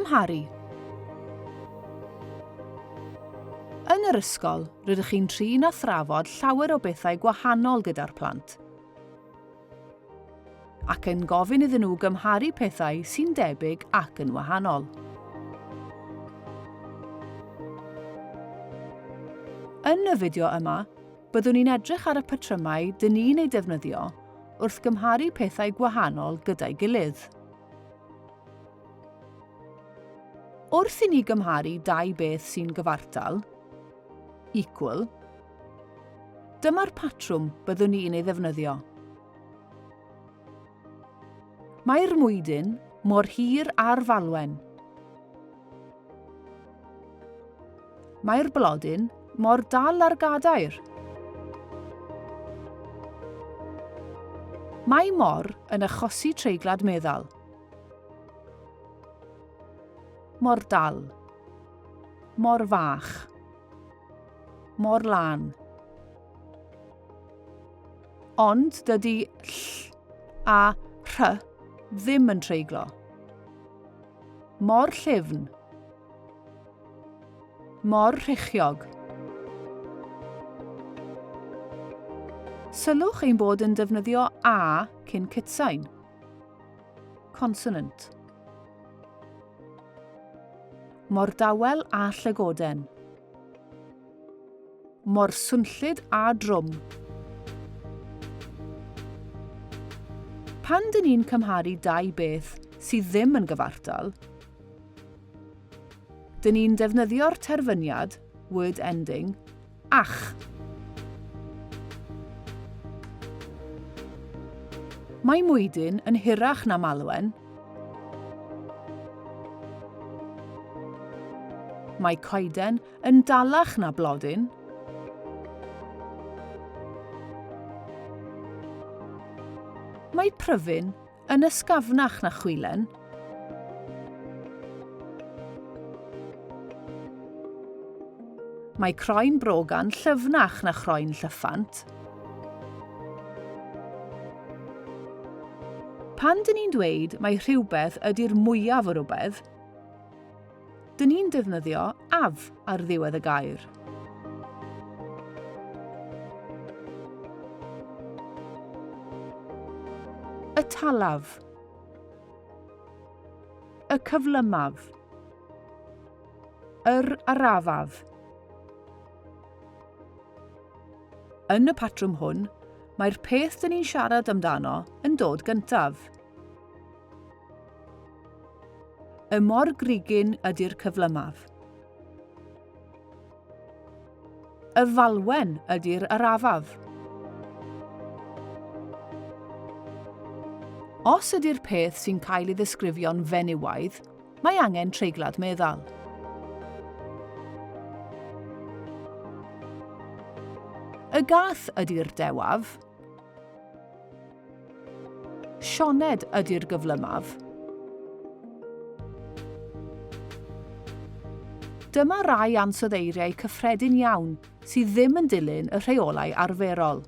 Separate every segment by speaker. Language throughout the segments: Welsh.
Speaker 1: Cymharu. Yn yr ysgol, rydych chi'n trin a thrafod llawer o bethau gwahanol gyda'r plant, ac yn gofyn iddyn nhw gymharu pethau sy'n debyg ac yn wahanol. Yn y fideo yma, byddwn ni'n edrych ar y patrymau dyn ni'n eu defnyddio wrth gymharu pethau gwahanol gyda'i gilydd. Wrth i ni gymharu dau beth sy'n gyfartal, equal, dyma'r patrwm byddwn ni'n ei ddefnyddio. Mae'r mwydyn mor hir â'r falwen. Mae'r blodyn mor dal â'r gadair. Mae mor yn achosi treiglad meddal. Mor dal. Mor fach. Mor lân. Ond dydy ll a rh ddim yn treiglo. Mor llyfn. Mor rhychiog. Sylwch ein bod yn defnyddio a cyn cytsain. Consonant. Mor dawel a llygoden. Mor swnllyd a drwm. Pan dyn ni'n cymharu dau beth sydd ddim yn gyfartal, dyn ni'n defnyddio'r terfyniad, word ending, ach. Mae mwydyn yn hirach na malwen. Mae coeden yn dalach na blodyn. Mae pryfyn Yn ysgafnach na chwilen. Mae croen brogan llyfnach na chroen llyffant. Pan dyn ni'n dweud mai rhywbeth ydy'r mwyaf o rywbeth, dyn ni'n defnyddio af ar ddiwedd y gair. Y talaf. Y cyflymaf. Yr arafaf. Yn y patrwm hwn, mae'r peth dyn ni'n siarad amdano yn dod gyntaf. Y morgrugyn ydy'r cyflymaf. Y falwen ydy'r arafaf. Os ydy'r peth sy'n cael ei ddisgrifio'n fenywaidd, mae angen treiglad meddal. Y gath ydy'r dewaf. Sioned ydy'r gyflymaf. Dyma rai ansoddeiriau cyffredin iawn sydd ddim yn dilyn y rheolau arferol.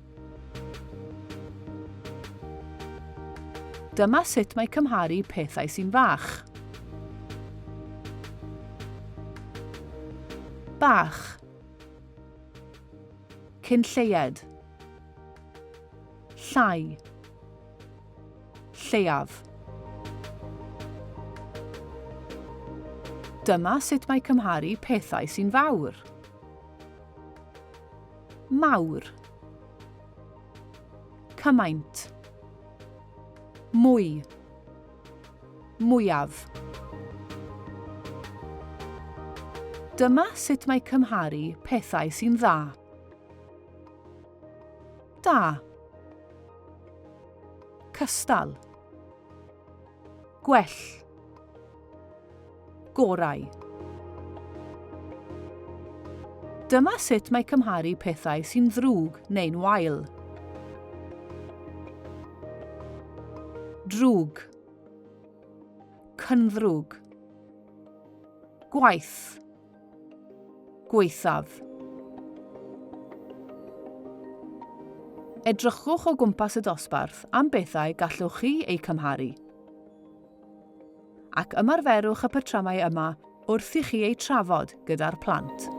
Speaker 1: Dyma sut mae cymharu pethau sy'n fach. Bach. Cyn lleied. Llai. Lleiaf. Dyma sut mae cymharu pethau sy'n fawr. Mawr. Cymaint. Mwy. Mwyaf. Dyma sut mae cymharu pethau sy'n dda. Da. Cystal. Gwell. Gorau. Dyma sut mae cymharu pethau sy'n ddrwg neu'n wael. Drwg. Cynddrwg. Gwaith. Gwaethaf. Edrychwch o gwmpas y dosbarth am bethau gallwch chi eu cymharu. ac ymarferwch y patrymau yma wrth i chi eu trafod gyda'r plant.